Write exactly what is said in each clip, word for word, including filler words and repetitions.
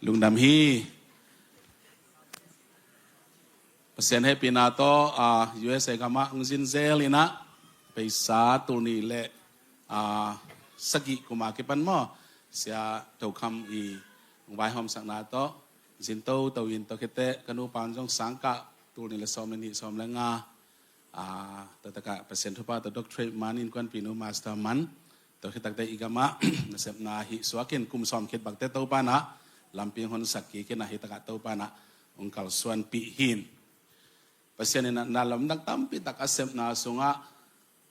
Lungdam hi. Pasian hehpihna tawh, ah, U S A gamah hong zin zel inah, peisa tul nih le, ah, sagih kuma kipan maw, Sia Tokham i hong vaihawmsakna tawh zin toto in, tua khit teh ka nupa zong sangkah tul nih le sawm le nih, sawm le nga, ah, tua takah Pasian thupha tawh doctorate man, innkuanpihnu master man, tua khit takteh i gamah nasepna hih suakin kum sawm khit bangte Topa in ah lampi hong honsak kik inah, hih takah Topa in ah hong kalsuanpih hi. Pasian in ah na lamdang tampi tak a sepna sungah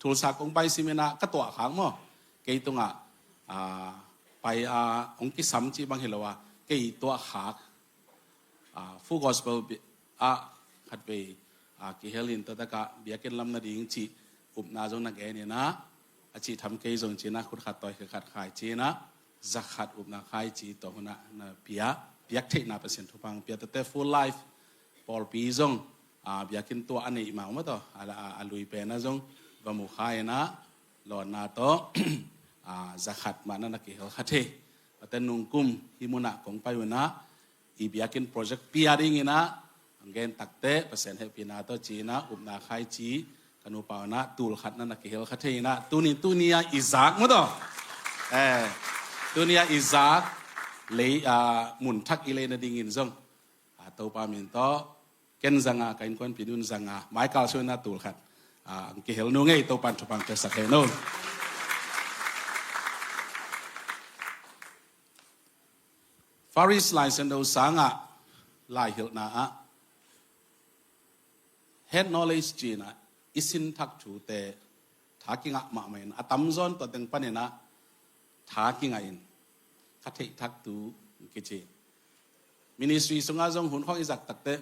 Tulsa kong pai sim inah ka tuah khak maw, kei tungah, ah, pai a hong kisam cih bang hi lo a, kei tuah khak, ah, Full Gospel bi-, ah, khatvei, ah, kihel in, tua takah biakinn lam nading cih upna zong na gen inah, a cih tham kei zong ci inah, khut khat tawi khat khai ci inah, za khat upna khai ci, tua hun ah na pia, piak theihna Pasian thupha hong pia. Tua teh Full Life pawlpi zong, ah, biakinn tuah a neih mah om a tawh, a, a, a lui pen ah zong va mu kha inah, lawnna tawh, ah, za khat mah na na kihel kha thei. Tua teh nungkum hih munah kong pai un ah, i biakinn project pia ding inah hong gen takteh Pasian hehpihna tawh ci inah upna khai ci, ka nupa un ah tul khat na na kihel kha thei inah, tuni, tuni a i zak maw tawh. Eh, tuni a i zak lei, ah, mun thak i lei nadingin zong, ah, Topa min tawh, ken za nga, ka innkuanpihnu in za nga, mai kal sung inah tul khat, ah, hong kihel nung ei. Topa in thupha hong piasak hen aw. Pharisee Lai Siangtho sangah, laihilhna ah head knowledge ci inah, i sin thak thute tha kingah mahmah in, a tamzaw in tua teng pan inah tha kingah in, ka theih thak thu kici. Ministry sungah zong hun khawng i zak takteh,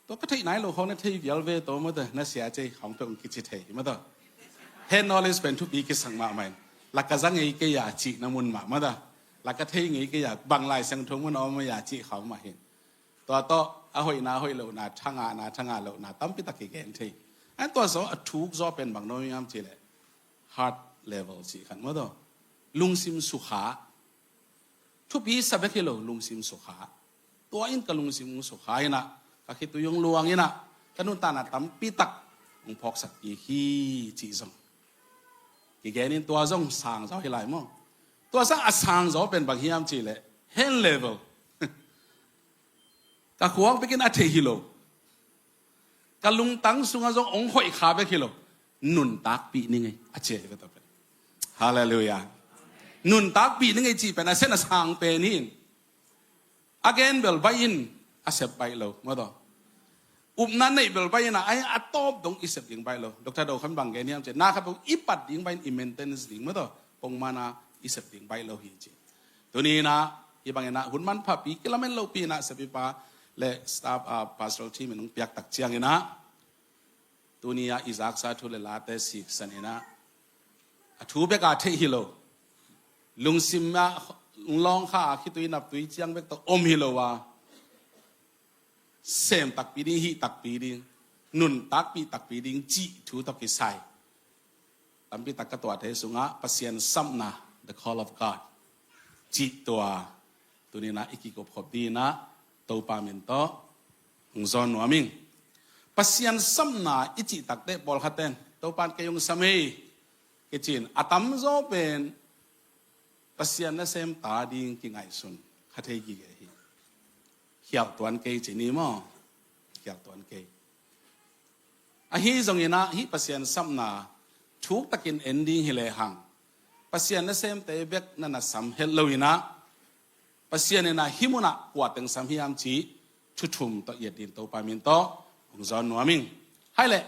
tua ka theih nai lo khawng na thei vial ve tawh maw tawh, na sia cei khawng peuh hong kici thei maw tawh. Head knowledge pen thupi kisam mahmah in, la ka za ngei kei a cihna mun mah maw tawh, la ka thei ngei kei a, bang Lai Siangtho mun a om a cih khawng mah hi. Tua tawh a hoihna, hoih lohna, thangahna, thangah lohna tampi tak kigen thei. An tua zawh a thuk zaw pen bang nuam hiam cih leh, heart level cih khat maw tawh, lungsim sukha. Thupi sa bek hi lo, lungsim sukha. Tua in ka lungsim hong sukha inah, ka khitui hong luang inah, ka nuntakna tampi tak hong phawksak kik hi cih zong kigen in, tua zong sang zaw hi lai maw. Tua sang a sang zaw pen bang hiam cih leh, hand level. Ka khuang pekin a thei hi lo, ka lungtang sungah zong hong hoih kha bek hi lo, nuntakpih ni ngei a ci hi ve tawh pen. Halleluiah. Nuntakpih ni ngei cih pen a sen a sang pen hi in, a gen bel baih in, a sep baih lo maw tawh. Upna neih bel baih in a, ai a tawp dong i sep ding baih lo. Doctor Do Khan bang gen hiam cih leh, na khat peuh i pat ding baih in, i maintenance ding maw tawh, pongmana i sep ding baih lo hi ci. Tuni inah hih bang inah hun manphapi, kilamen lopi inah sepipa le staff, ah, pastoral team in hong piak tak ciang inah, tuni a i zaksa thu le late siksan inah, a thu bek a theih hi lo, lungsim ah hong lawng kha a khitui naptui ciang bek tawh om hi lo a, sem takpi ding, hih takpi ding, nuntakpih takpi ding cih thu tawh kisai tampi tak ka tuahte sungah Pasian sapna, the call of God cih tua tuni inah i kikup khop ding inah Topa min tawh hong zawn nuam ing. Pasian sapna i cih takteh pawlkhat ten, Topa in kei hong sam hi kici in, a tamzaw pen Pasian nasem ta ding kingaihsun kha thei gige hi. Khial tuan kei ci ni maw? Khial tuan kei. Ahi zong inah hih Pasian sapna thuk takin en ding hi lehang, Pasian nasemte bek na na sam het lo inah, Pasian inah hih munah kua teng sam hiam cih thu thum tawh i et ding, Topa min tawh hong zawn nuam ing. Hai leh,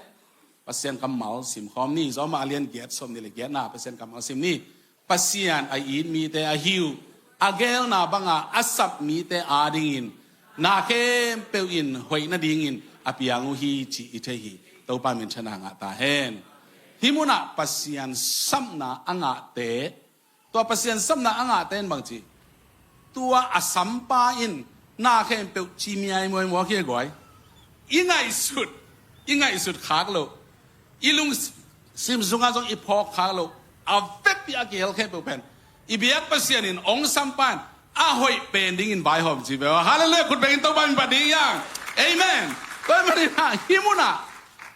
Pasian kammal sim khawm ni. Rom a lian giat, sawm nih le giatna Pasian kammal sim ni. Pasian a it mite ahi uh, a geelna banga a sap mite adingin na khempeuh in hoih nadingin a piang uh hi cih i thei hi. Topa min thang ngah ta hen. Hih munah Pasian sapna a ngahte, tua Pasian sapna a ngahte in bang ci, tua a sampa in na khempeuh ci miaimuai muak hi a guai. I ngaihsut, i ngaihsut khak loh, i lungsim sungah zong i phawk khak loh, a vekpi a kihel khempeuh pen i biak Pasian in hong sampa in A hoih pen dingin vaihawm ci ve aw. Halleluiah. Khut bengin Topa min phat ding hiang. Amen. Tua ahih manin ah hih munah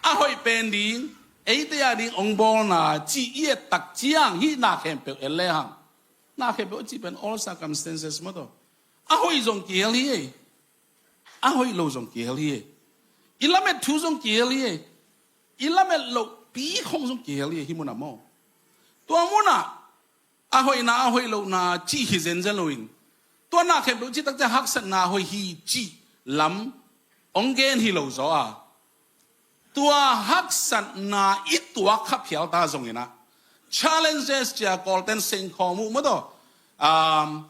a hoih pen ding, eite a ding hong bawlna cih i et tak ciang hih na khempeuh en lehang, na khempeuh a cih pen all circumstances maw taw. A hoih zong kihel hi ei. A hoih lo zong kihel hi ei. I lamet thu zong kihel hi ei. I lamet lohpi khong zong kihel hi ei hih munah maw. Tua munah a hoihna a hoih lohna cih hi zenzen loin, tua na khempeuh cih tak ciang haksatna hoih hi cih lam hong gen hi lo zaw a, tua haksatna i tuak kha phial ta zongin ah, challenges cia Kawlten sengkhawm uh maw taw, um,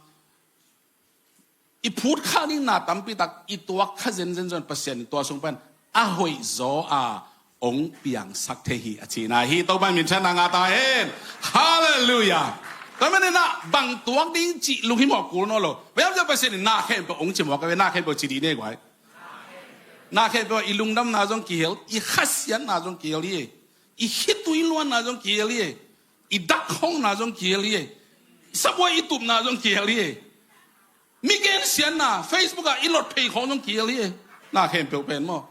i phut kha ding na tampi tak i tuak kha zenzen zong Pasian in tua sung pan a hoih zaw a hong piangsak thei hi a cihna hi. Topa min thang a ngah ta hen. Halleluiah. Tua manin ah bang tuak ding cih lunghimawh a kul nawn lo. Bang hiam cih leh Pasian in na khempeuh hong ci mawk a ve, na khempeuh ci dih ni ei guai. Na khempeuh ah i lungdamna zong kihel, i khasiatna zong kihel hi ei. I khitui luanna zong kihel hi ei. I dak khongna zong kihel hi ei. Sabuai i tupna zong kihel hi ei. Mi gensiatna, Facebook ah i lot phei khong zong kihel hi ei. Na khempeuh pen maw.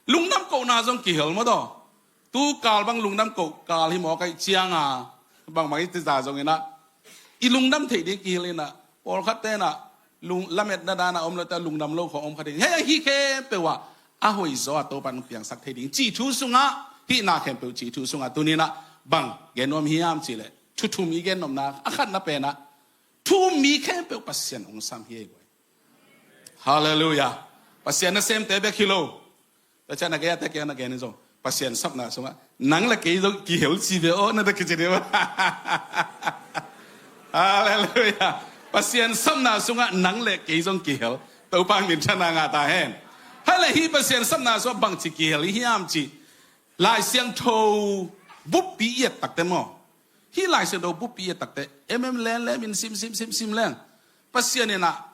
Lungdam kohna zong kihel maw taw. Tu kal bang lungdam koh kal hi mawk ahih ciang a, bangbang i cih zah zongin ah i lungdam theih ding kihel in ah, pawlkhat ten ah lung, lametna dan a om lote lungdam lo khong om kha ding. Hih, hih khempeuh ah a hoih zaw a Topa in hong piangsak thei ding cih thu sungah, hih na khempeuh cih thu sungah tuni-in ah bang gen nuam hiam cih leh, thu thum i gen nopna, a khatna pen ah thu um mi khempeuh Pasian hong sam hi ei guai. Halleluiah. Pasian nasemte bek hi lo. Tua ciang na gei a te kiang na gen in zong, Pasian sapna sungah nang le kei zong kihel ci ve aw, na ta kici ding maw. Halleluiah. Pasian sapna sungah nang le kei zong kihel. Topa min thang a ngah ta hen. Hih leh hih Pasian sapna sungah bangci kihel i hiam cih, Lai Siangtho buppi i et takte maw. Hih Lai Siangtho buppi i et takte, em em len lem in sim, sim, sim, sim leng, Pasian in ah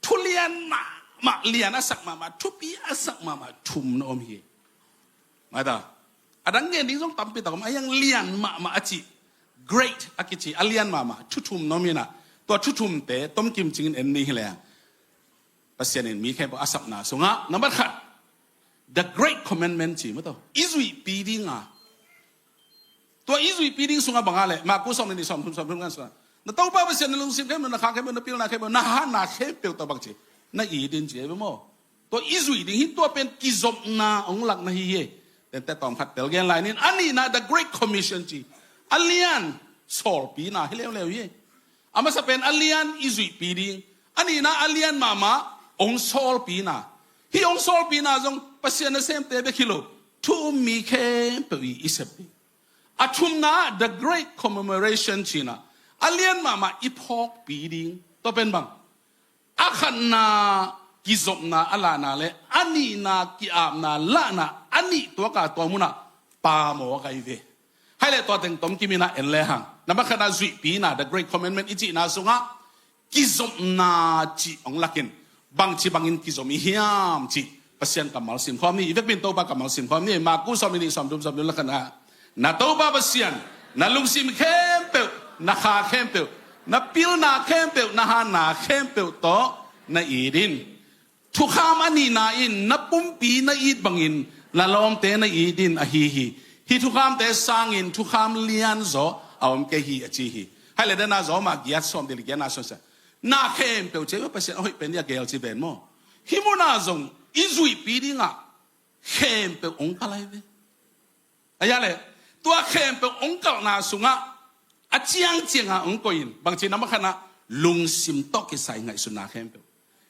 thu lian mahmah, lian a sak mahmah, thupi a sak mahmah thum na om hi. Mata, a dang gen ding zong tampi tak om, a hiang lian mahmah a cih, great a kici, a lian mahmah thu thum na om hi in ah, tua thu thumte tomkim cingin en ni hi leng, Pasian in mi khempeuh a sapna sungah, nambat khat, the great commandment ci maw taw, i zuihpi ding a. Tua i zuihpi ding sungah bang a leh, Marku sawm le nih, sawm thum, sawm thum ngan sungah, na Topa Pasian na lungsim khempeuh, na kha khempeuh, na pilna khempeuh, na hatna khempeuh tawh bangci na it in ci hi ve maw. Tua i zuih ding hi, tua pen kizopna hong lakna hi hi. Tente tawm khat tel gen lai ning. A nihna, the Great Commission ci, a lian sawlpina hi leuleu hi. A masa pen a lian i zuihpi ding, a nihna a lian mahmah hong sawlpina. Hih hong sawlpina zong Pasian nasemte bek hi lo, thu um mi khempeuh i, i sep ding. A thumna, the great commemoration ci-in ah, a lian mahmah i phawkpi ding. Tua pen bang, a khatna kizopna a lahna le a nihna ki-apna lahna, a nih tuak a tua munah Pa mawk ahi ve. Hih leh tua teng tomkim in ah en lehang, nambat khatna zuihpina, the great commandment i cihna sungah kizopna cih hong lak in, bangci bangin kizom i hiam cih Pasian kammal simkhawm ni. I vekpi in Topa kammal simkhawm ni. Marku sawm le nih, sawm thum, sawm thum le khatna, na Topa Pasian na lungsim khempeuh, na kha khempeuh, na pilna khempeuh, na hatna khempeuh tawh na it in. Thukham a nihna in na pumpi na it bangin na lawmte na it in ahi hi. Hih thukhamte sangin thukham lianzaw a om kei hi, a ci hi. Hih leh dena Rom giat, sawm le giatna sungah, na khempeuh ci-a Pasian a hoih pen ding a geel ci pen maw. Hih munah zong i zuihpi dingah khempeuh hong kal ahi ve. A hia leh, tua khempeuh hong kalhna sungah a ciangciangah hong koih in, bangci, nambat khatna lungsim tawh kisai ngaihsutna khempeuh.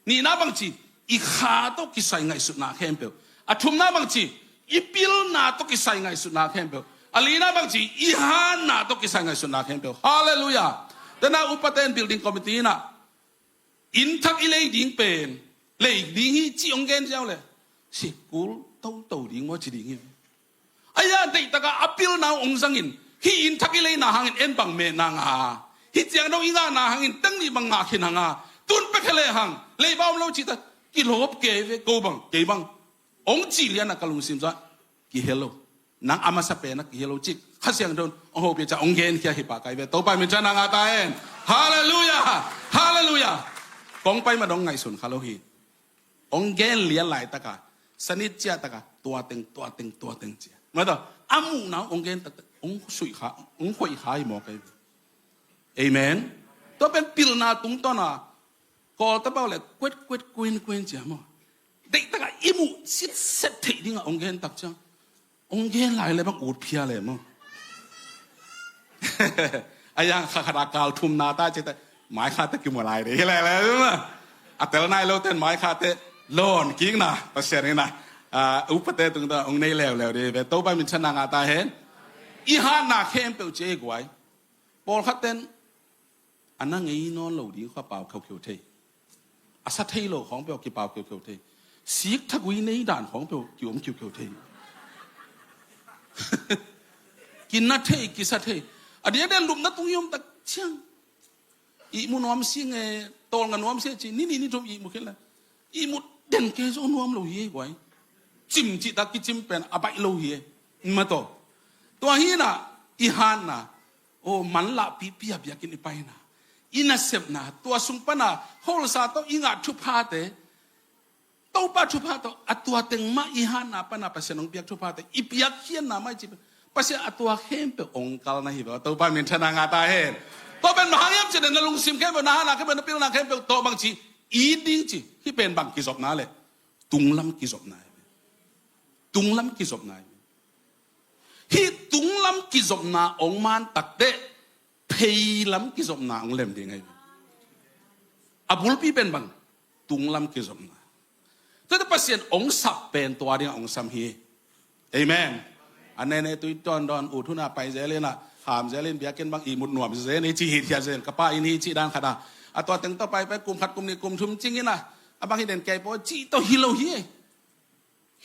Nihna bangci, i kha tawh kisai ngaihsutna khempeuh. A thumna bangci, i pilna tawh kisai ngaihsutna khempeuh. A lina bangci, i hatna tawh kisai ngaihsutna khempeuh. Halleluiah. Dena upate in building committee inah, inn thak i lei ding pen, lei ding hi ci hong gen ziau leh, sikul toto ding maw ci ding hi. A hia, deihtakah a pilna uh hong zangin, hih inn thak i leina hangin en bang meh na ngah a, hih ciang dong i ngahna hangin teng nih bang ngah khin hang a, tun pekhe lehang leiba om lo cihtak, kilawp kei ve, ko bang kei bang hong cih lianah ka lungsim sungah kihel lo. Nang a masa penah kihel lo cih Kha Siangtho in hong hopih ciang hong genkhia hi pah kei ve. Topa min thang a ngah ta hen. Halleluiah. Halleluiah. Kong pai ma dong ngaihsun kha lo hi. Ong gen lian laitaka, sanit ciahtaka, tua teng, tua teng, tua teng cia. Maw, a muhna ong gen taktak ong suih kha, ong hoih kha hi maw kei. Amen. Tua pen pilna tungtawna Kawlta bau le kuet kuet kuin kuin cia maw. Deihtaka i muh sitset theih dinga ong gen tak ciang, ong gen lai le bang ut phia le maw. A yang kha khata kal thumna ta cite, mai khate kimu lai de hi le le maw. A tel nai lo ten mai khate lawn kikna Pasian ina, a, upate tungta ong nei leuleu de ve. Topa min thanna ngah ta hen. I hatna khempeuh cia i guai. Pawlkhat ten a na ngei nawn lo ding kha pau kheukheu thei. A sa thei lo khawng peuh kipau kheukheu thei. Sik thagui nei dan khawng peuh kiom kheukheu thei. Kina thei, kisa thei. A diakdiak lupna tung i om tak ciang, ihmu nuam si nge, tawlnga nuam si ci, ni nih ni thum ihmu khin la, ihmu den kei zaw nuam lo hi ei guai. Cim cihtak kicim pen a baih lo hi ei. Mataw. Tua hi na, i hatna, aw, manlahpihpih a biakinn i paina, i nasepna, tua sung pana holsa tawh i ngah thuphate, Topa thupha tawh a tua teng mah i hatna pana Pasian hong piak thuphate, i piakkhiatna mah i cih pen Pasian a tua khempeuh hong kalna hi ve. Topa min thanna ngah ta hen. Tua pen bang hang hiam cih leh na lungsim khempeuh, na hatna khempeuh, na pilna khempeuh tawh bang ci, i ding ci. Hih pen bang kizopna le, tunglam kizopna hi ve. Tunglam kizopna hi ve. Hih tunglam kizopna hong man takteh pheilam kizopna hong lem ding ahi. A bulpi pen bang, tunglam kizopna. Tuate Pasian hong sap pen tua dingah hong sam hi. Amen. A nene tui tawndawn ut huna pai zel inah, ham zel in biakinn bang ihmut nuam zel in, i ci hithiat zel in, ka pa in hi cih dan khat a. A tua teng tawh pai pai kum khat kum nih kum thum cing inah, a bang hi den kei paw cih tawh hi lo hi.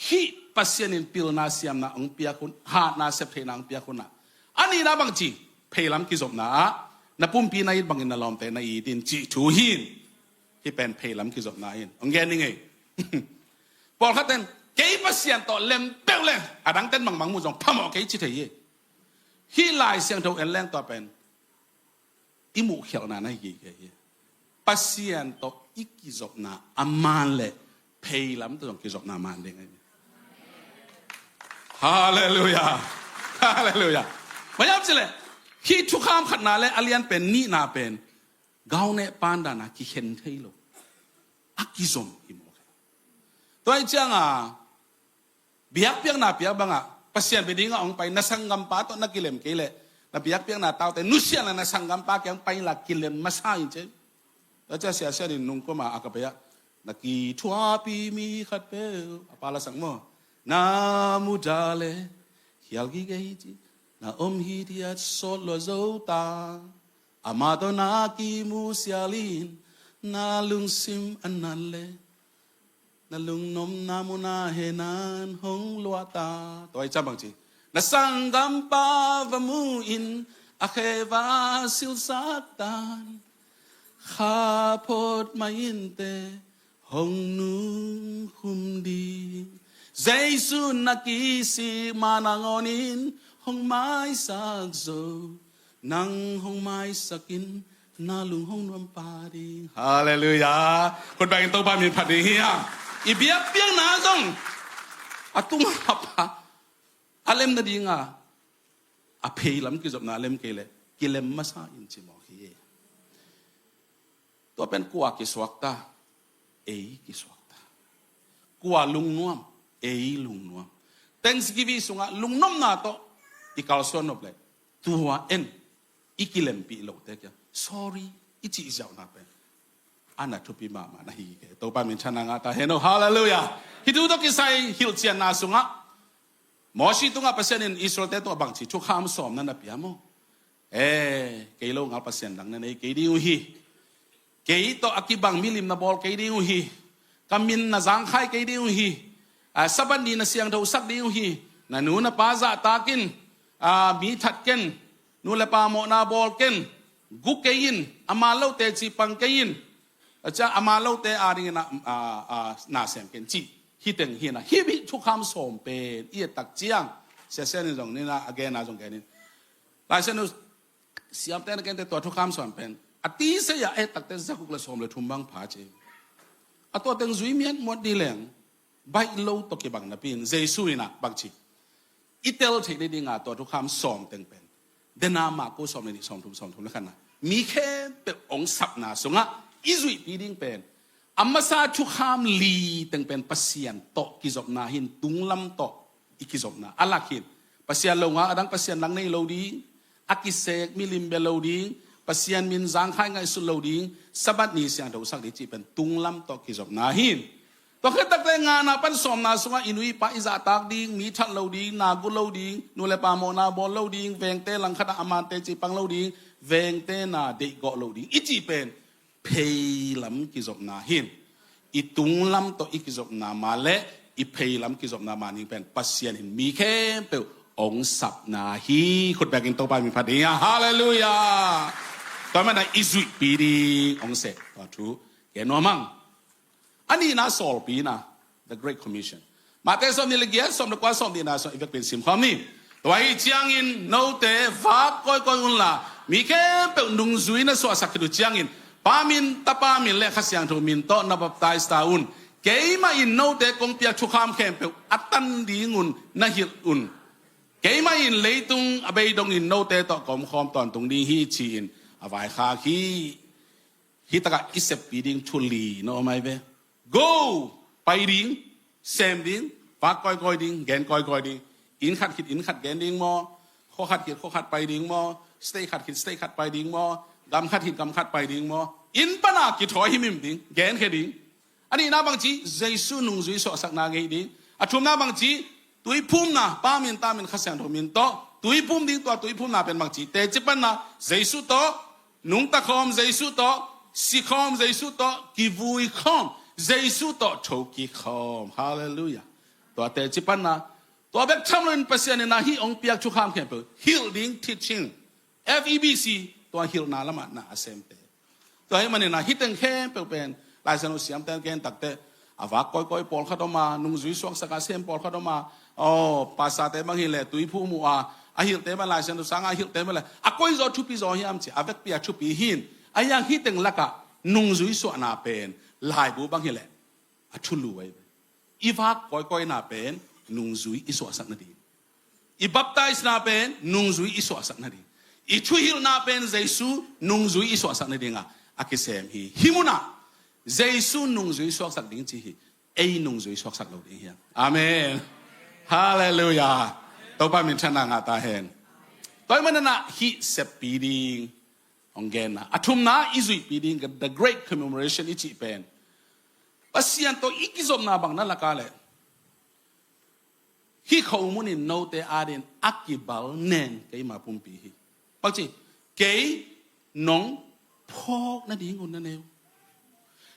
Hih Pasian in pilna siamna hong piak hun, hatna septheihna hong piak hunah, a nihna bang ci, pheilam kizopna ah na pumpi na it bangin na lawmte na it in cih thu hi in. Hih pen pheilam kizopna in hong gen ning ei. Pawlkhat ten kei Pasian tawh lem peuh leng a dangten bangmang mu zong phamawh kei ci thei hi. Hih Lai Siangtho en leng tua pen i muhkhialhna na hi kei hi. Pasian tawh i kizopna a man le pheilam tawh zong kizopna man ding ahi. Halleluiah. Halleluiah. Mayam cih leh hih thukham khatna le a lian pen nihna pen gauneh pandana kikhen thei lo a kizom hi mawk. Tua ih cianga biakpiakna piak bangah Pasian bia dingah hong pai, na sanggampa tawh na kilem kei leh na biakpiakna taute nusiahna na sanggampa kiang pai inla kilem masa in cei. Tua cia siasian in nungkoma a ka pai ah na kithuapi mi khat peuh a pa la sang maw, na muda le khial gige hi ci, na om hithiat sawt lua zo ta. Amah tawh na kimu sialin na lungsim a nat le na lungnomna muna henan hong luahta. Tua i cam bang ci, na sanggampa va mu in a kheva silsak tan. Kha phot mai inte hong nungkhum ding. Jesu na kisik ma nangawnin hong maisak zo. Nang hong maisak in na lung hong nuam pa ding. Halleluiah. Khut bengin Topa min phat ding hi a. I biakpiakna zong a tungah pa a lem nadinga a pheilam kizopna a lem kei leh kilem masa in ci mawk hi. Tua pen kua kisuakta, ei kisuakta. Kua lungnuam, ei lungnuam. Thanksgiving sungah lungnuamna tawh i kalsuan nop leh tua en i kilempih lote kia sorry i cih ziauhna pen a na thupi mahmah na hi kei. Topa min thanna ngah ta hen aw. Halleluiah. Hih thu tawh kisai hilhcianna sungah Mosi tungah Pasian in Israelte tungah bangci thukham sawm na na pia maw? Eh, kei lo ngal pasian dang na nei kei ding uh hi. Kei tawh a kibang milim na bawl kei ding uh hi. Ka min na zangkhai kei ding uh hi. A, Sabbath ni na siangthosak ding uh hi. Na nu na pa zahtakin, a, mi that ken. Nu le pa mawhna bawl ken. Gu kei in. Ama lote cipang kei in. A cia ama lote a dingin a, a, a, na sem ken cih. Hih teng hi na. Hih bih thukham sawm pen i et tak ciang siasian in zong nina a genna zong genin Laisiangtho siamte na kente tua thukham sawm pen A tisa a et takte zakuk le sawm le thum bang pha ci. A tua teng zui miat muat dih leng baih lo tawh kibang napi in Jesu in ah bang ci, i tel theih nadinga tua thukham sawm teng pen dena Marku sawm le nih, sawm thum, sawm thum le khatna, mi khempeuh hong sapna sungah i zuihpi ding pen a masa thukham li teng pen Pasian tawh kizopna hi in, tunglam tawh i kizopna. A lak hi in, Pasian lo ngah a dang pasian dang nei lo ding, a kisek milim bia lo ding, Pasian min zangkhai ngaihsut lo ding, Sabbath ni siangthosak ding cih pen tunglam tawh kizopna hi in. Tua khit takte ngana pan sawmna sungah i nu i pa i zahtak ding, mi that lo ding, na gu lo ding, nu le pa mawhna bawl lo ding, vengte langkhat ah a mante cih pang lo ding, vengte na deihgawh lo ding i cih pen pheilam kizopna hi in. I tunglam tawh i kizopna mah le i pheilam kizopna mah ning pen Pasian in mi khempeuh hong sapna hi. Khut bekin Topa min phat ding hi a. Halleluiah. Tua manin ah i zuihpi ding hong seh tua thu gen nuam ing. A nihna sawlpina, the Great Commission. Matthai sawm nih le giat, sawm le kua, sawm nihna sungah i vekpi in sim khawm ni. Tua ahih ciangin note vak kawikawi unla, mi khempeuh nungzui na suahsak khit uh ciangin Pa min, Tapa min le Kha Siangtho min tawh na baptise ta un. Keimah in note kong piak thukham khempeuh a tan dingun na hilh un. Keimah in leitung a bei dongin note tawh ka om khawm tawntung ding hi, ci-in a vaikhak hi. Hih takah i seppi ding thu li na om ahi ve. Go! Pai ding, sem ding, vak kawikawi ding, gen kawikawi ding. Inn khat khit inn khat gen ding maw? Khua khat khit khua khat pai ding maw? State khat khit state khat pai ding maw? Gam khat khit gam khat pai ding maw? Inn pana kithawi himhim ding, genkhia ding. A nihna bangci, Jesu nungzui suahsakna ngeih ding. A thumna bangci, tuiphumna, Pa min, Tapa min, Kha Siangtho min tawh tuiphum ding. Tua tuiphumna pen bangci, teci panna Jesu tawh nungta khawm, Jesu tawh si khawm, Jesu tawh kivui khawm, Jesu tawh thokik khawm. Halleluiah. Tua teci panna, tua bek tham loin Pasian in ah hih hong piak thukham khempeuh hilh ding, teaching, F E B C, tua hilhna lamah na a semte. Tua ahih manin ah hih teng khempeuh pen Lai Siangtho siamte in gen takte, a vak kawikawi pawlkhat om a, nungzui suaksak a sem pawlkhat om a, aw, pastorte bang hileh tuiphum uh a, a hilhte bang Lai Siangtho sanga a hilhte bang leh a koizaw thupi zaw hiam ci, a vekpi a thupi hi in. Ahi hang hih teng lakah nungzui suahna pen laibu bang hileh a thulu ahi ve. I vak kawikawina pen nungzui i suahsak nading. I baptisena pen nungzui i suahsak nading. I thuhilhna pen Jesu nungzui i suahsak nadinga a kisem hi. Hih munah Jesu nungzui suaksak ding ci hi. Ei nungzui suaksak lo ding hi. Amen. Halleluiah. Topa minthanna ngah ta hen. Tua ahih manin ah hih seppi ding hong genna. A thumna i zuihpi ding, the great commemoration i cih pen Pasian tawh i kizopna bang na lak a leh, hih khomun in note adingin a kibal nen keima pumpi hi. Bangci, kei nong phawk nadingun na nei uh.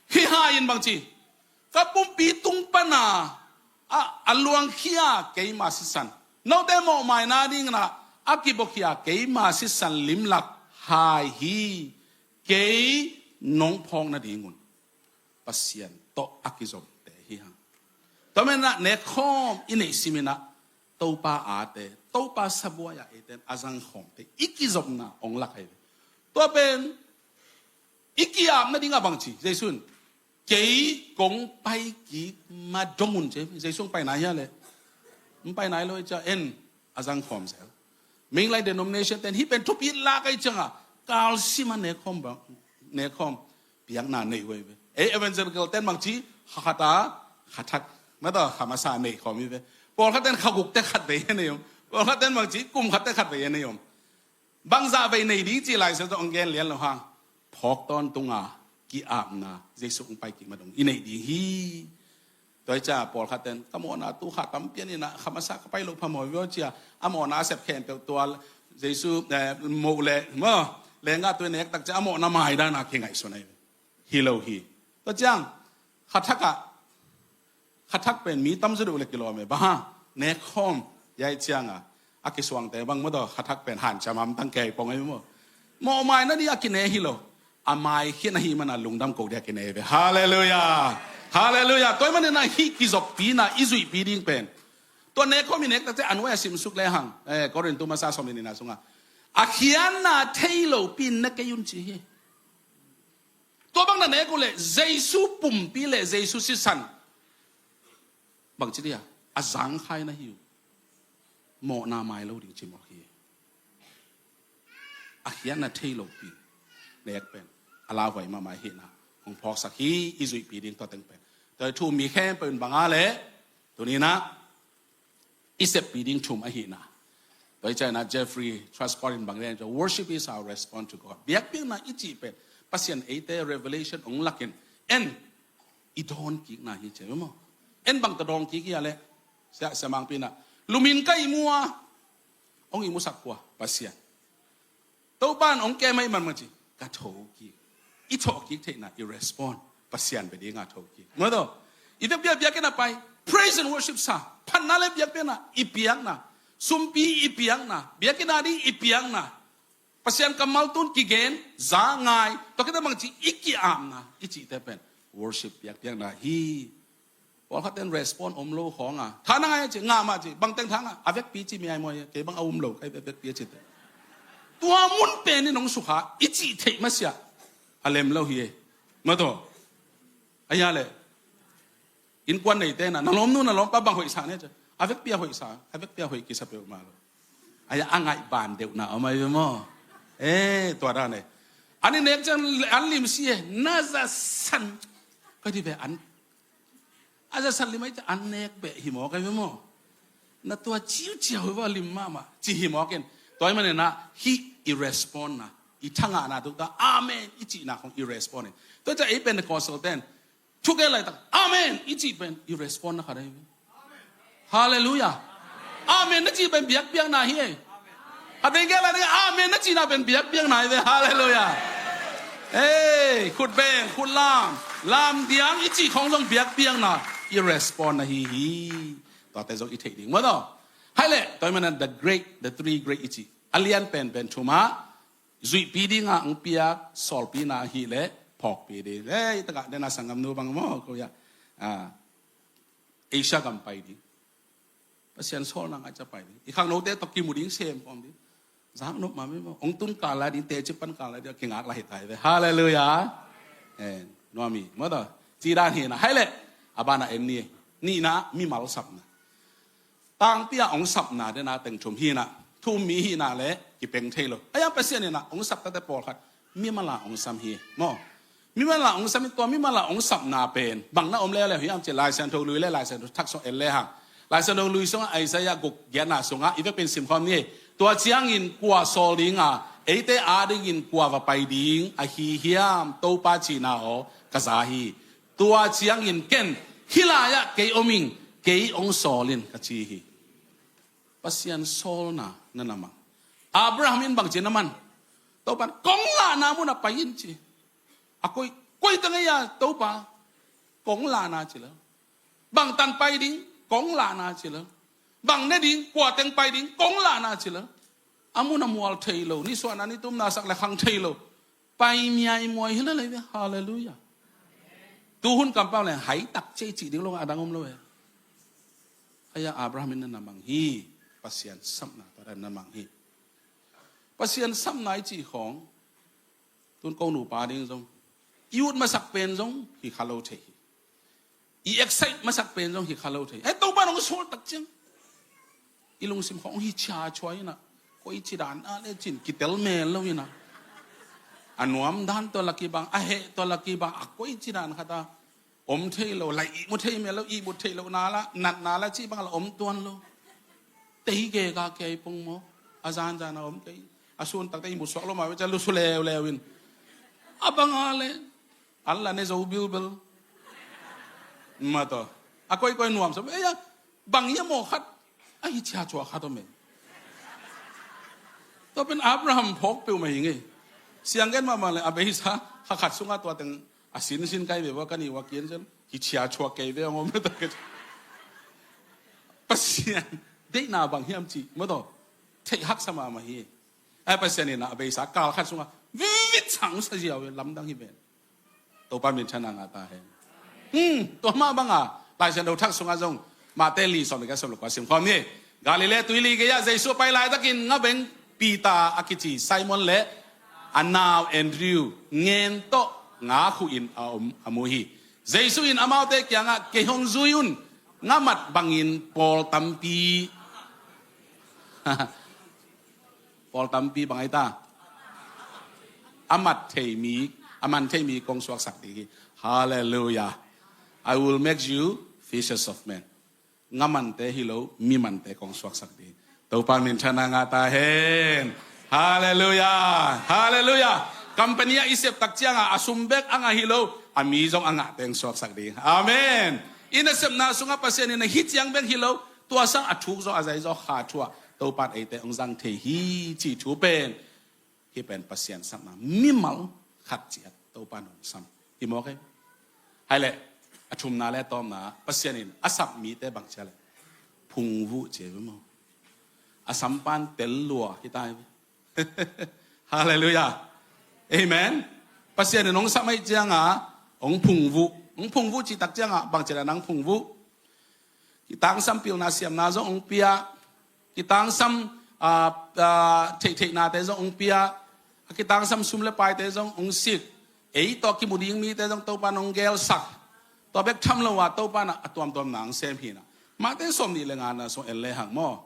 Hih hai in bangci, ka pumpi tung pana a, a luangkhia keima sisan, note mawhmaina dingin ah a kibuakhia keima sisan limlak hai hi. Kei nong phawk nadingun Pasian tawh a kizomte hi hang. Tua manin ah nekkhawm i neih simin ah Topa ate, Topa sabuai-a eite in a zangkhawmte i kizopna hong lak ahi ve. Tua pen i ki-ap nading a bangci, Jesu in, kei kong pai kik ma dong un ci. Jesu hong pai nai hia leh? Hong pai nai lo ahih ciang en a zangkhawm zel. Minglai denomination ten hih pen thupi lak ahih cianga kalsim a nekkhawm bang, nekkhawm piakna nei uh ahi ve. Ei evangelical ten bangci, kha khat a, kha thak, mataw, kha masa nei khawm hi ve. Pawlkhat ten kha gukte khatvei a nei om. Pawlkhat ten bangci, kum khatte khatvei a nei om. Bangzah vei nei ding cih Lai Siangtho hong gen lian lo hang, phawk tawntunga ki-apna, Jesu hong pai kik ma dong i neih ding hi. Tua hi ciah pawlkhat ten, ka mawhna tu kha tampi a ni na, kha masa ka pai loh phamawh viau cia, a mawhna a sep khempeuh tua Jesu, eh, moh le maw, lenggah tui nek tak ciah a mawhna mai dana kingaihsun ahi. Hi lo hi. Tua ciang kha thak ah, kha thak pen mi tamzaw deuh le kilawm e, bang hang, nekkhawm, hiai cianga a kisuangte bang mataw, kha thak pen hanciam hamtang kei pong ahi maw. Mawhmaina ding a kine hi lo, a maikhin ahih mana lungdam koh ding a kine ve. Halleluiah. Halleluiah. Tua ahih manin ah hih kizoppina i zuihpi ding pen, tua nekkhawm i nek takte a nuai a simsuk lehang, eh, Korintu masa sawm le nihna sunga, a khiatna thei lopi in ne kei un ci hi. Tua bang na nek uh leh Jesu pumpi le Jesu sisan bangci dia a zangkhai na hi uh. Mawhna mai lo ding ci mawk hi. A khiatna thei lopi nek pen a lauhuai mahmah hihna hong phawksak hi. I zuihpi ding tua teng pen tua thu mi khempeuh in banga le tuninah i seppi ding thum ahihna. Tua i cianah Jeffrey Truscott in bang lian, "Worship is our response to God." Biakpiakna i cih pen Pasian eite revelation hong lakin en i dawn kikna hi ci maw. En bang ta dawn kik hi a leh, sia, sia mangpi inah, lumin ka ihmu a, hong ihmusak kua? Pasian. Topan hong kem ahi manmang ci, ka thokik. I thokik theihna i respond Pasian bia dinga thokik. Maw taw, i vekpi a biakinn a pai, praise and worship sa, phatna le biakpiakna i piakna, sumpi i piakna, biakinn a ding i piakna, Pasian kammal tun kigen, za ngai, tua khit a bangci i ki-apna i cihte pen worship biakpiakna hi. Pawlkhat ten respond om lo khawng a, tha na ngai a ci, ngah mah ci, bangteng tha ngah, a vekpi ci mi ai maw, kei bang a um lo, kei vekpi a ci te. Tua mun pen in hong sukha i cih theih masiah a lem lo hi e. Maw taw, a hia leh innkuan neite na, na lawmnu na lawmpa bang hoih sa ne ci, a vekpi a hoih sa, a vekpi a hoih kisa peuhmah lo. A hia, a ngaih ban deuhna om ahi ve maw. E, tua dan e. An i nek ciang an lim si e, na za san ka di ve an A za san lim ahi ta, an nek beh hi mawk ahi ve maw. Na tua ciuciau hi va lim mahmah ci hi mawk in. Tua ahih manin ah hih i respond na, i thangahna tuk ta amen i cihna khong i respond in. Tua ciah ei Pentecostal ten thukei laitak amen i cih pen i respond na khat ahi ve. Halleluiah. Amen na cih pen biakpiakna hi ei. A dei gel a dei amen na cihna pen biakpiakna hi ve. Halleluiah. Ei, khut beng, khut lam, lam diang i cih khong zong biakpiakna i respond na hi hi. Tuate zong i theih ding maw taw. Hai leh tua ahih manin the great, the three great i cih a lian penpen thum ah zuihpi dinga ang piak sawlpina hi leh phawkpi ding. Ei, takah dena sanggamnu bang maw ko ya. Ah, Asia gam pai ding. Pasian sawlna ngaih ca pai ding. I khangnote tawh kimu ding sem kawm ding. Zak nop mah mi maw. Ong tun kal lai ding, teci pan kal lai ding, kingak lai hi tai ve. Halleluiah. En, nuam hi maw taw. Ci dan hi na. Hai leh a banah en ni. Nihna, mimal sapna. Tangpi ah ong sapna dena teng thum hi na. Thum mi hi na leh kipeng thei lo. A yang Pasian hi na ong sap tate pawlkhat mimal ah ong sam hi maw. Mimal ah ong sam in tua mimal ah ong sapna pen bang na om leuleu hiam cih Lai Siangtho lui le Lai Siangtho thak sung en le hang. Lai Siangtho lui sungah Isaiah guk giatna sungah i vekpi in simkhawm ni. Tua ciangin kua sawl dinga, eite adingin kua va pai ding ahi hiam, Topa cihna aw ka za hi. Tua ciangin ken hih lai-ah kei om ing, kei ong sawl in ka ci hi. Pasian sawlna na na mang. Abraham in bangci na man? Topan kong lahna munah pai in ci. A koi, koi teng ei a Topa, kong lahna ci lo. Bang tan pai ding, kong lahna ci lo. Bang ne ding, kua teng pai ding, kong lahna ci lo. A mun a mual thei lo, nisuahna nitumna sak le khang thei lo. Pai miaimuai hi lo lei ve. Halleluiah. Tuhun kampau le hai tak cei cih ding lo a dang om lo ve. Aia Abraham in na na mang hi. Pasian sapna tua dan na mang hi. Pasian sapna i cih khawng tun ko nupa ding zong i ut masak pen zong hi kha lo thei hi. I excite masak pen zong hi kha lo thei. Hei Topa nong sawl tak ciang i lungsim khawng hi chia chua inah koi ci dan a le cin kitel mel lo inah a nuam dan tua laki bang a heh tua laki bang a koi ci dan khata om thei lo lai ihmu thei mel lo ihmu thei lo na la natna la ci bang la om tuan lo. Tei gega kei pong maw a zanzan a om kei a sun takte ihmu suak lo ma ve ca lusu leuleu in a banga le an la ne zo bilbel. Ma tawh a koikoi nuam sam eia bang ia maw khat a hi chia chua khat om e. Tua pen Abraham phawk peuhmah hi ngei. Siang gen mahmah le a beisa kha khat sungah tua teng a sinsin kai ve ua ka ni ua kian zel hi chia chua kei ve a ngawm na tua kei. Pasian deihna bang hiam cih maw tawh theih haksa mahmah hi. Ai Pasian in a beisa kal khat sungah vivit sang sa ziau ve lamdang hi ven. Topa minthanna ngah ta hen. Hmm, tua mah banga Lai Siangtho thak sungah zong Mate li sawm le kua sawm le kua sim khawm ni. Galilee tuili gei-ah Jesu a pai laitakin ngabeng Peter a kici Simon le a nau Andrew ngen tawh Nga khuh in a om a mu hi. Jesu in amaute kiangah, "Kei hong zui un, nga mat bangin pawl tampi." Pawl tampi bang ai ta? A mat thei mi, a man thei mi kong suaksak ding hi. Halleluiah. "I will make you fishers of men." Nga mante hi lo, mi mante kong suaksak ding. Topa minthanna ngah ta hen. Halleluiah. Halleluiah. Company ah i sep tak ciangah a sum bek a ngah hi lo, a mi zong a ngahte hong suaksak ding. Amen. I nasepna sungah Pasian in a hi ciang bek hi lo, tua sang a thuk zaw, a zai zaw kha thu ah Topa in eite hong zang thei hi, ci thu pen, hih pen Pasian sapna, mimal khat ciat Topa in hong sam hi mawk e. Hai leh, a thumna le a tawpna, Pasian in a sap mite bang ci a leh, phungvuh ci a hi maw. A sampan tel lua hi ta hi. Halleluiah. Amen. Pasian in hong sap ahih ciangah hong phungvuh. Hong phungvuh cih tak ciangah bang ci a leh nang phungvuh. Kitangsam pilna siamna zong hong pia. Kitangsam, ah, ah, theihtheihnate zong hong pia. A kitangsam sum le paite zong hong sik. Ei tawh kimu ding mite zong Topa in hong gelsak. Tua bek tham lo a, Topa in a tuamtuamna hong sem hi na. Mate sawmnih le ngana sung en le hang maw.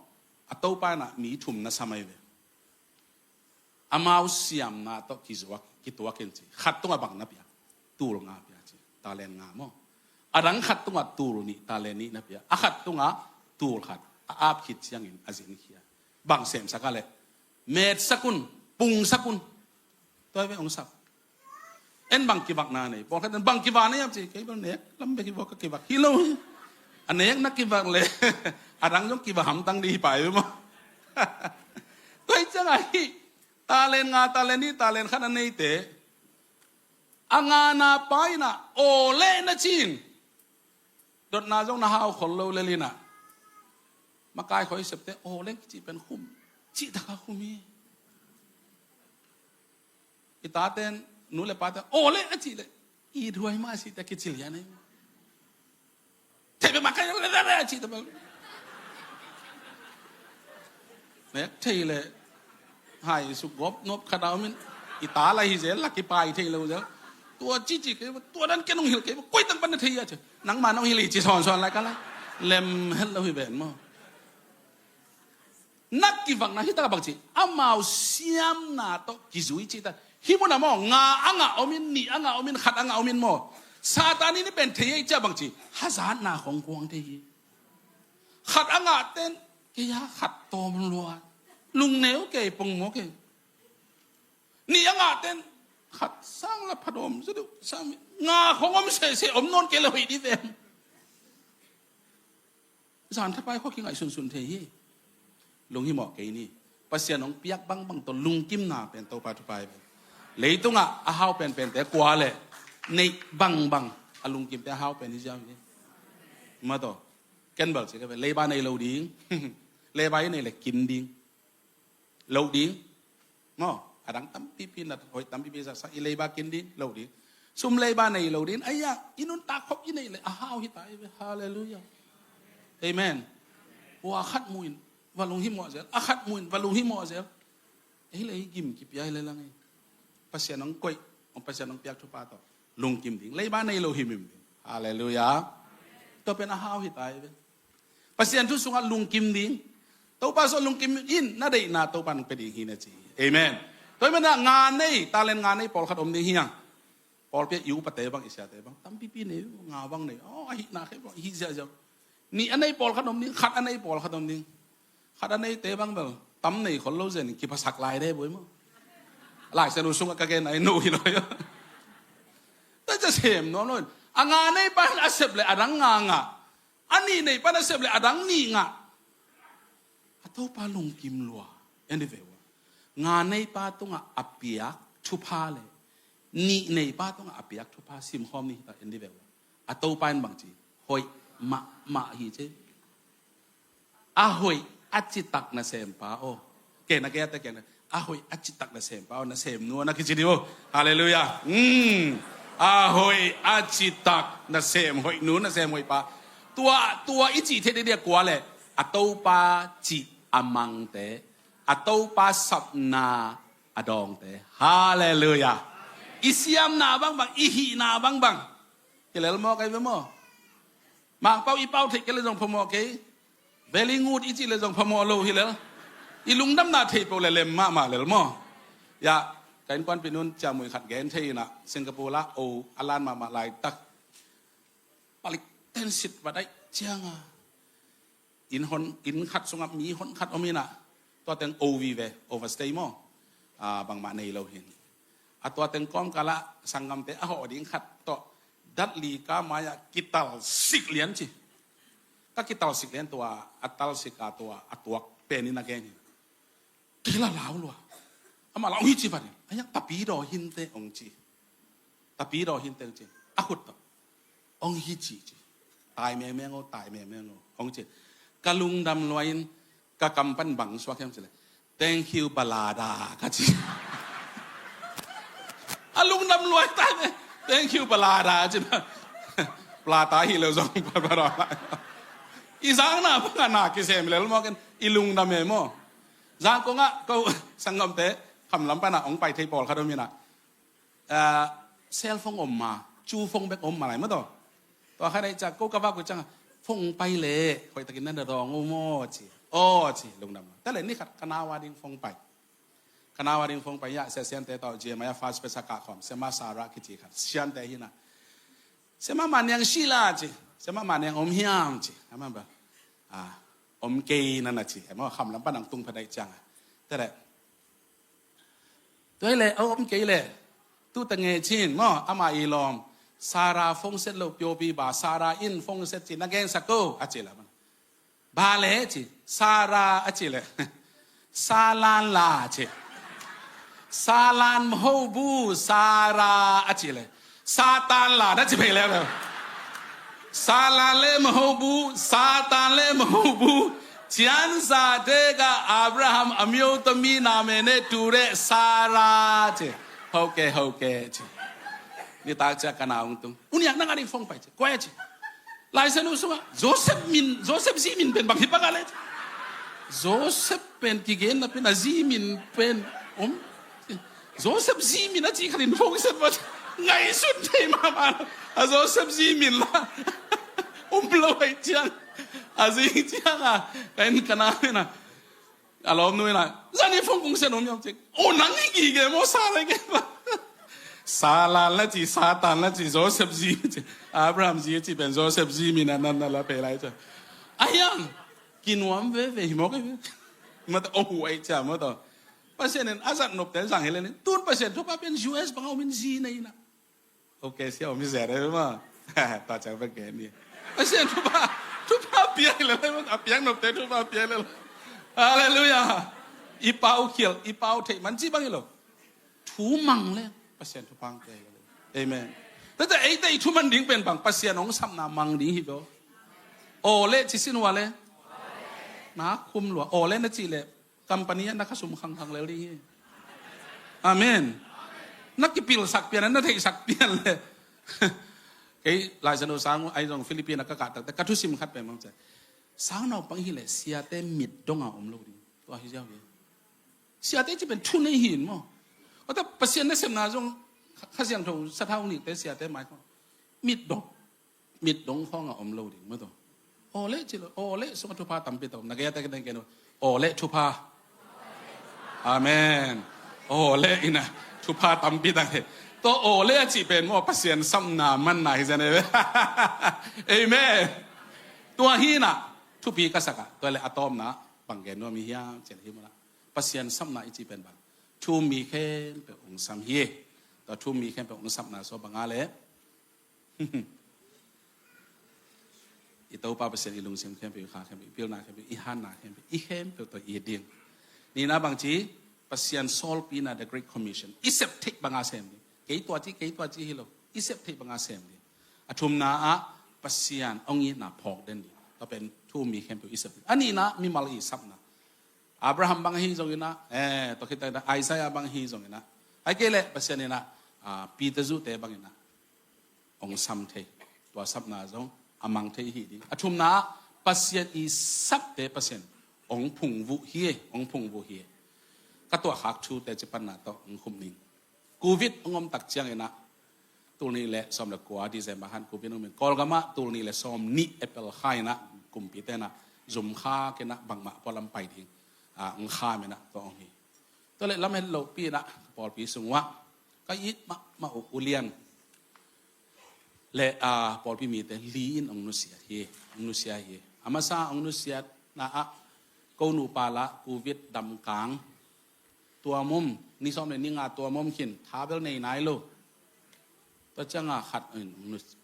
A Topa in a mi thum na sam ahi ve. Amau siamna tawh kizuak, kituak in ci. Khat tungah bang na pia? Tul nga pia ci. Talent nga maw. A dang khat tungah tul nih, talent nih na pia. A khat tungah tul khat. A ap khit ciangin a zin khia. Bang semsak a leh, metsak un, pungsak un. Tua hi ve hong sap. En bang kivakna nei? Pawlkhat in bang kivak na hiam ci, kei bel nek lam bek hi vua ka kivak hi lo hi. A nek na kivak leh a dang zong kivak hamtang ding hi pai ve maw. Tua hi ciangah hih talent nga, talent nih, talent khat a neite, a ngana pa in a aw leh na ci in, dotna zong na hau khol lo lel in a, makai khoi septe aw leh kici pen khum, cih tak a khum hi. I taten, nu le paten, aw leh a cih leh, i duai mah a cihte kicil hian ei. Thei bek mah ka leh leh leh a cihte bel. Nek thei leh, hai suk gawp nop khat a om in, i ta lai hi zel, lak i pai thei lo zel. Tua cici kei, tua dan ken hong hilh kei, koi tang pan na thei a ci. Nangma nong hilh hi ci sawnsawn lai ka lai. Lem het lo hi ven maw. Na kivakna hi tak a bang ci, amau siamna tawh kizui ci ta. Hih munah maw, nga a ngah om in, nih a ngah om in, khat a ngah om in maw. Satan in i pen thei ei ci a bang ci, hazatna khong kuang thei hi. Khat a ngah ten, kei a khat tawm lua. Lungneu kei, pongmaw kei. Nih a ngah ten, khat sang la phadawm zaw deuh, sang nga khong om sese, om nawn kei le hoih dih vem. Zan thapai khua kingaih sunsun thei hi. Lunghimawh kei ni. Pasian hong piak bangbang tawh lungkimna pen Topa thupha hi ve. Leitungah a hau penpente kua leh, neih bangbang a lungkimte a hau pen hi ziau hi. Mah tawh, ken bel ci ka ve, leiba nei lo ding. Leiba i nei leh kin ding. Loh ding. Maw, a dang tampipi na hoih tampipi sa, sa i leiba kin ding, loh ding. Sum leiba nei lo ding, ai-a, i nuntak khop i neih leh a hau hi ta hi ve, halleluiah. Amen. Ua, a khat mu in, va lunghimawh zel, a khat mu in, va lunghimawh zel. Ei leh ei gim kipia hi leh lang ei. Pasian hong koih, hong Pasian hong piak thupha tawh lungkim ding. Leiba nei lo himhim ding. Halleluiah. Tua pen a hau hi ta hi ve. Pasian thu sungah lungkim ding. Topa sungah lungkim in, na deihna Topa in pia ding hi na ci. Amen. Tua hi manin ah nga nei, talent nga nei pawlkhat om ding hi hang. Pawlpi ah i upate bang, i siate bang, tampipi nei, nga bang nei. Oh, a hihna khempeuh hih ziahziah. Nih a nei pawlkhat om ding, khat a nei pawlkhat om ding. Khat a neite bang bel tam nei khol lo zen in kiphasak lai de buai maw. Lai Siangtho sungah ka gen a, i no hi lo hi. Tua ciang sem nuam lo in, a nga neipa in a sep leh a dang nga ngah. A nih neipa in a sep leh a dang nih ngah. A Topa lungkim lua. En dih ve ua. Nga neipa tungah a piak thupha leh nih neipa tungah a piak thupha simkhawm ni hi ta, en dih ve ua. A Topa in bang ci? Hoih mahmah hi ci. A hoih a citak nasempa aw. Kei na, kei a te kei na. A hoih a citak nasempa aw, nasemnu aw na kici dih aw. Halleluiah. Hmm. A hoih a citak nasem hoihnu, nasem hoihpa. Tua, tua i cih theih ding dih a kua leh, a Topa cih a mangte, a Topa sapna a dawngte. Halleluiah. I siamna bangbang, i hihna bangbang. Hi lel maw, kei ve maw? Mangpau i pau theih kei le zong phamawh kei. Veli ngut i cih le zong phamawh lo hi lel. I lungdamna thei peuh le lem mahmah lel maw? Ya, ka innkuanpih nun ciamui khat gen thei inah Singapore lah o a lan mahmah laitak. Palik ten sit va daih cianga inn hon, inn khat sungah mi hon khat om inah, tua teng o vive, overstay maw? Ah, bangmah nei lo hin. A tua teng kawmkalah sanggamte a hawh ding khat tawh datli ka mai-ah kitalsik lian ci. Ka kitalsik lian tua, a talsik a tua, a tuak pen in a gen hi. Kila lau lua. Amah la ong hi ci vanin. Ayak tapi daw hinte ong ci. Tapi daw hinte ong ci. A khut tawh. Ong hi ci ci. Tai mengmeng o, tai mengmeng o. Ong ci. Ka lungdam lua in ka kam pan bang suak hiam ci le. Thank you, Balada, ka ci. A lungdam lua in tai meng. Thank you, Balada, ci. Plata hi lo zong, Balada. I zangna bang a na kisem lel maw ken. I lungdam e maw. Zangkong ah ko sanggamte khamlam pana ong pai thei pawlkhat om inah, ah, cellphone om ma, cu phone bek om ma lai maw taw. Tua khat ai ciah ko ka vak uh ciangah phone pai le hoihtakin na dawng uh maw ci. Aw ci, lungdam. Tale ni khat ka nau a ding phone pai. Ka nau a ding phone pai, ya, sia siante tawh Jeremiah first pesa kah khawm, Sema Sarah kici khat siante hinah. Sema Maniang Sheila ci. Sema Maniang om hiam ci. Ama ba, ah, om kei na na ci. Ema khamlam pan ang tung phadaih cianga. Tere. Tuai le, om kei le. Tu ta nge cin maw, ama i lawm. Sarah phone set lo piopi ba, Sarah in phone set ci na gen sa ko, a ci la man. Ba le ci, Sarah a ci le. Salan la ci. Salan mho bu, Sarah a ci le. Satan la na ci phei le. Salan le mho bu, Satan le mho bu. Cian sa te ka Abraham amyo to mi na me ne tu re Sarah ci. Hoke, hoke ci. Ni tak cia ka na ung tung. Uniak na nga ding phone pai ci. Koi ci. Lai Siangtho sungah Joseph min, Joseph zi min pen bang hi bang a le. Joseph pen kigen na pen a zi min pen om. Joseph zi min a ci khat in phone set va ngaihsut thei mahmah a Joseph zi min la. Om lo ai ciang. A zi ciang a. Ka in ka na min a. A lawmnu in a, zani phone kong sen om hiam cik. O, nang i gige maw, sa lai ke maw. Salan la ci, Satan la ci, Joseph zi ci. Abraham zi ci pen Joseph zi min a nan na la pe lai ci. A hiang, kinuam veve hi maw ke. Mata o huai cia maw tawh. Pasian in a zat nopte zang hi le ni. Tun Pasian thupha pen U S bang a om in zi nei na. Okay, sia om hi zia dai ma. Ta chang bek gen ni. Pasian thupha, thupha pia hi le le, a piang nopte thupha pia hi le le. Hallelujah. I pau khial, i pau theih man ci bang hi lo. Thu mang le, Pasian thupha ang pia hi le le. Amen. Tate eite i thu man ding pen bang, Pasian hong sapna mang ding hi lo. O le ci sin wa le. Na khum lua. O le na ci le. Company ah na khasum khangkhang lel ding hi. Amen. Na kipilsak pian, na theihsak pian le. Kei Lai Siangtho sang ai zong Philippine ah ka kah takte ka thusim khat pen mang cia. Sang naupang hi le siate mit dong a om lo ding. Tua hi ziau hi. Siate ci pen thu nei hi in maw. Ota Pasian na semna zong Kha Siangtho sathau nikte siate mai kho. Mit dong. Mit dong khawng a om lo ding maw tawh. Aw le ci lo, aw le sungah thupha tampi tawh. Na gei a tek deng kei no. Aw le thupha. Amen. Aw le ina thupha tampi tang he. Tawh aw le a cih pen maw Pasian sapna manna hi zan e. Amen. Tua hi na thupi ka sak a. Tua le a tawpna bang gen nuam hi hiam cih le hi mawk a. Pasian sapna i cih pen bang. Thu mi khempeuh hong sam hi. Tua thu mi khempeuh hong sapna so bang a le. I Topa Pasian i lungsim khempeuh, i kha khempeuh, i pilna khempeuh, i hanna khempeuh, i khempeuh tawh i ding. Nihna bang ci, Pasian sawlpina, the Great Commission. I sep theih banga sem ding. Kei tua ci, kei tua ci hi lo. I sep theih banga sem ding. A thumna ah Pasian hong itna phawk den ding. Tua pen thu mi khempeuh i sep ding. A nihna mimal i sapna. Abraham bang hi zong ina, eh, tua khit tak ina, Isaiah bang hi zong ina. Ai kei le, Pasian ina, ah, Peter zuhte bang ina. Hong sam thei. Tua sapna zong a mang thei hi ding. A thumna, Pasian i sapte Pasian hong phungvuh hi e, hong phungvuh hi e. Ka tuahkhak thute ci panna tawh hong khum ning. Covid hong om tak ciangin ah, tul nih le sawm le kua December han Covid hong om in, Kawlgam ah tul nih le sawm nih April kha in ah, kumpi ten ah zum khak in ah bangmah pualam pai ding, ah, hong kham in ah tua hong hi. Tua leh lam het lohpi in ah pawlpi sung uah ka it mahmah uh ulian le, ah, pawlpi mite li in hong nusiat hi, hong nusia hi. A masa hong nusiatna ah ko nupa lah Covid damkang tuam om, ni sawm le ni nga tuam om khin, tha bel nei nai lo. Tua ciang a khat in hong nus-,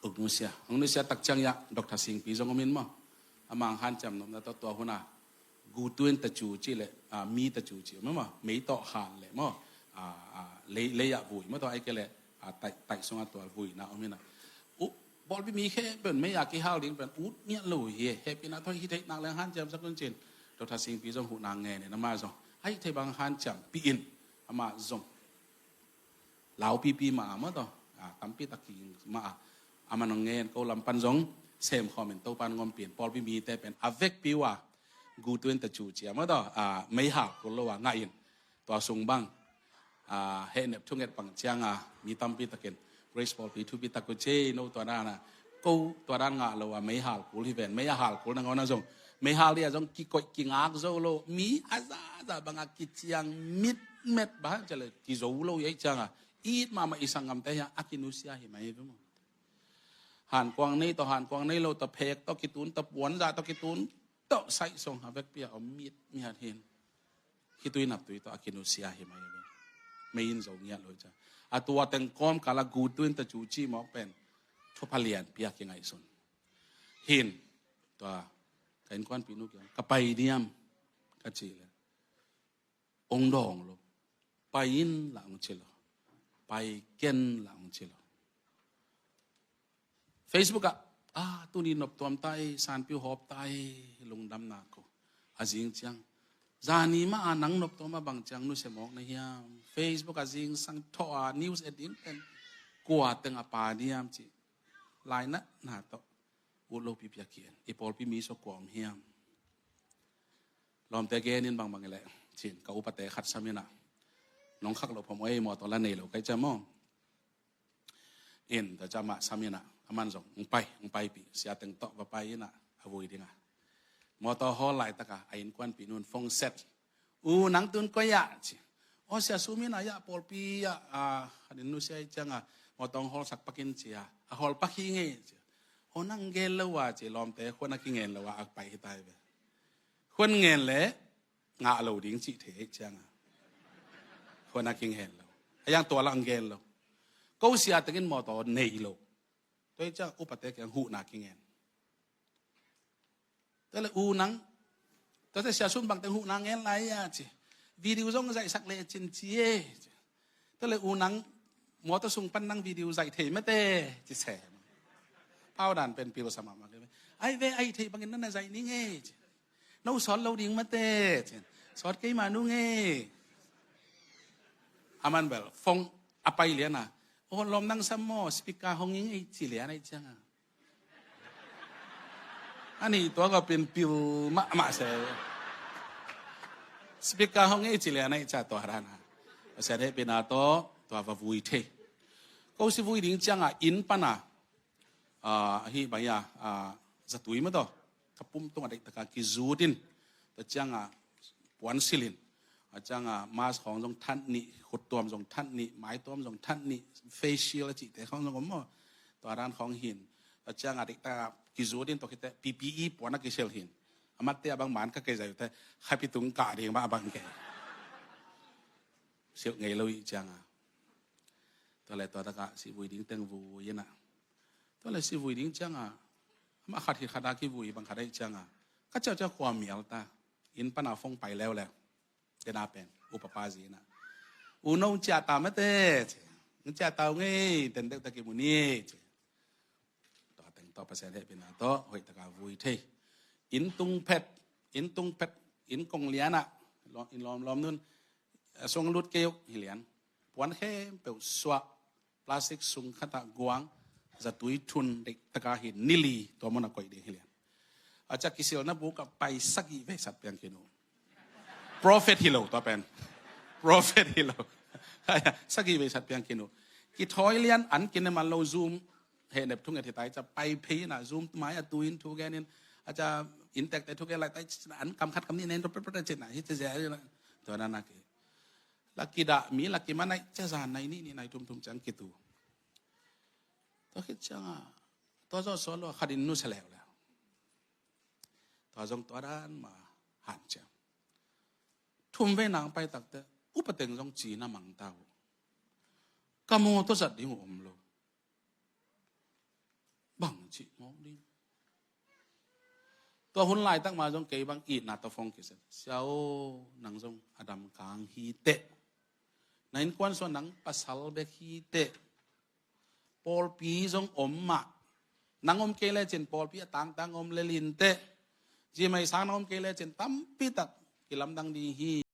hong nusia, hong nusia tak ciang ah Doctor Singpi zong om in maw. Amah hong hanciam nopna tawh tua hun a gu tuin tacu cih le, ah, mi tacu cih maw, mei tawh han le maw, ah, ah, lei, lei ah vui maw, tua ahih kei leh, ah, taih, taih sungah tual vuina om in ah. Uh, pawlpi mi khempeuh in mei a kihal ding pen ut ngiat lo hi. Hehpihna tawh hih theih nak leng hanciam sak un ci-in Doctor Singpi zong huhna ngen in amah zong a hih theih bang hanciampih in amah zong laupipi mah a maw tawh, ah, tampi tak kiging mah a, amah hong ngen, ko lam pan zong sem khawm in Topa'n hong ompih in pawlpi mite pen a vekpi uh a gu tuin tacu ci a maw tawh, ah, meihal kul lo a ngah in tua sung bang, ah, hehnep thunget pang ciang a mi tampi takin Grace pawlpi thupi tak uh ci ei, no tua dan a ko tua dan ngah lo a meihal kul hi ven. Mei a hal kul nangawn ah zong, meihal ding ah zong kikoih kingak zo lo, mi a zahzah bang a kiciang mitmet bang hang ci leh kizo lo hi. Ahih ciang a it mahmah i sanggamte hi a, a kinusia hi mai hi ve maw. Hankuang nei tawh hankuang nei lo tawh, phek tawh kitun tawh, puanzah tawh kitun tawh, saih song a vekpi a om mitmiat hi in, khitui naptui tawh a kinusia hi mai hi ve. Mei in zo ngiat lo hi ciang a, tua teng kawmkal a gu tuin tacu cih mawk pen thupha lianpi a kingaihsun hi in. Tua ka innkuanpihnu kiang ka pai diam ka cih leh hong dawng lo. Pai in lah hong ci lo, pai ken lah hong ci lo. Facebook ah, ah, tuni noptuam ta ei, sanpiu hawp ta ei, lungdamna ko. A zing ciang, zani mah a nang noptuam a bang ciang nusia mawk na hiam? Facebook a zingsang thawh a news et ding pen kua teng a pha diam cih lainatna tawh ut lopipi a ki-en. I pawlpi mi sung kua om hiam? Lawmte gen in bangbang hi leh ci-in ka upate khat sam in ah, nong khak loh phamawh mawtaw la nei lo ka hih ciang maw. In tua ciang amah sam in ah, aman zong hong pai, hong paipih, sia teng tawh va pai in ah a vui ding a. Mawtaw hawl laitak a a innkuanpihnu in phone set. U, nang tun koi ah? Ci. Aw, Sia Sum in ah, pawlpi ah, ah, a din nusia hi ciang a, mawtaw hong hawlsak pak in ci a, a hawl pak hi ing ei ci. Aw, nang gen lo a ci, lawmte, khuan a kingen lo a, a pai hi ta hi ve. Khuan ngen leh ngah lo ding cih thei ahih ciang a, khuan a kingen lo. A yang tua lah hong gen lo. Ko sia teng in mawtaw nei lo. Tua ahih ciang upate kiang huhna kingen. Tua leh u nang, tua leh Sia Sum bang teng huhna ngen lai a ci. Video zong zaihsak lecin ci e ci. Tua leh u nang, mawtaw sung pan nang video zaih thei mate ci se. Pau dan pen pil sa mahmah kei ve. Ai ve, ai thei bangin na na zaih ning e ci. No sawt lo ding mate ci. Sawt kei mah nung e. Aman bel phone a pai lian a, aw, lawm, nang sam maw, speaker hong ing ei ci lian ahih ciang a. Ani tua ka pen pil mahmah se. Speaker hong ei ci lian ahih ciang tua dan a, Pasian hehpihna tawh tua va vui thei. Ko si vui ding ciang a inn pan a, ah, ahi bai a, ah, zatui mah tawh ka pum tung a deihtak a kizut in, tua ciang a puan silh in, a ciang a mask khawng zong that nih, khuttuam zong that nih, maituam zong that nih, face shield a cihte khawng zong om maw. Tua dan khawng hi in, a ciang a deihtak a kizut in, tua khit teh P P E puan a kisilh hi in. A matte a bang man ka kei zai uh teh, khapi tung kah ding mah a bang kei. Silh ngei lo ahih ciang a. Tua leh tua tak a si vui ding teng vui in ah. Tua leh si vui ding ciang a, amah khat khit khat a kivui bang khat ahih ciang a, ka ciauciau khua mial ta. Inn pan a phone pai leuleu. Tena pen upa pa zi in ah, u, no hong ciah ta mate ci. Hong ciah ta ung ei, ten deuh ta kimu ni ci. Tua teng tawh Pasian hehpihna tawh hoih tak a vui thei. Inn tung phet, inn tung phet, inn kong lian ah, inn lawmlawm nun, a sung lut kei uh hi lian. Puan khempeuh suah, plastic sung khat ah guang, zatui thun deihtak a hi, ni li tua mun a koih ding hi lian. A ciang kisilna buk ah pai sagih vei sat piang khin uh. Prophet hi lo tua pen. Prophet hi lo. Sagih vei sat piang khin uh. Kithawi lian an kinem an lo Zoom, hehnep thunget hi tai ca pai phei na Zoom mai a tuin thu genin a ca intekte thu gen lai tai an kam khat kam nih nen to pepet cin na hi ca zia na. Tua na na ki la kidah mi la kimanai ca zan nai nih nih nai tumtum ciang kitu. Tua khit cianga tua zawh sual lo khatin nusia leuleu. Tua zong tua dan ma han ciang thum vei nang pai takte upa teng zong cina mang ta uh. Ka maw tua zat ding uh om lo. Bang cih mawk ding. Tua hun laitak ma zong kei bang itna tua phone kisen. Sia aw, nang zong a dam kang hi teh. Na innkuan sua nang pasal bek hi teh. Pawlpi zong om mah. Nang om kei lecin pawlpi a tangtang om lelin teh. Zi mai sang nang om kei lecin tampi tak kilamdang ding hi.